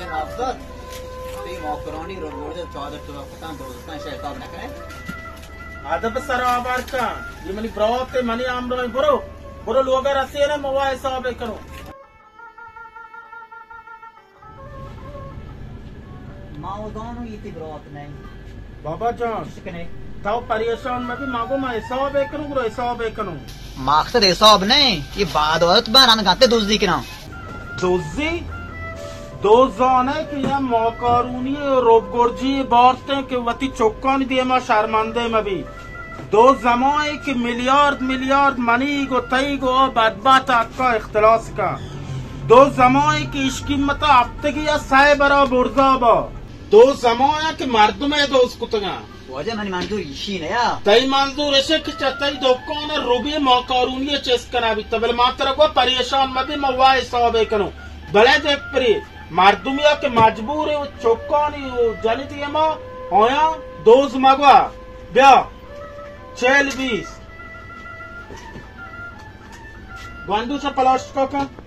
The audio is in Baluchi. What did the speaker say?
افضل، تئی ماکرانی رو گوڑے چادر تو کتاں دوستاں شے حساب نہ کرے۔ ادب سر آوار کن، یہ منی برات، منی ہمراہ، برو، برو لوگا رسینے، موا حساب کنو۔ ما و زانو یہ تی برات نہیں۔ بابا جان، چش کنے؟ تو پریشان مبی، ما گو ما حساب کنو، برو حساب کنو۔ مقصد حساب نہیں، یہ بعد وقت باران گاتے دزدی کناں۔ دزی؟ دو زانے کہ یا ماکارونی روبگرجی بارتیں کہ وتی چکانی دیما شرمندے مبی۔ دو زمائے کہ میلیارد میلیارد منی گو تئی گو آ بدبخت حقا اختلاس کا۔ دو زمائے کہ اش قیمتا ہفتگی یا سہ برا برزا با۔ دو زمائے کہ مردم دوز کتگا۔ واجہ منی منظور ایشی نیا۔ تئی منظور ایشے کہ چہ تئی دکان روبی ماکارونی چست کنا بیتا، بلے ما ترا گو پریشان مبی، ما وا حساب کنو۔ بلے دیکھ پری مردمیا کہ مجبور و چکانی و جنی دیما آیا دوز مگوا۔ بیا۔ چل بیس۔ گونڈو سے پلاسٹکا کن۔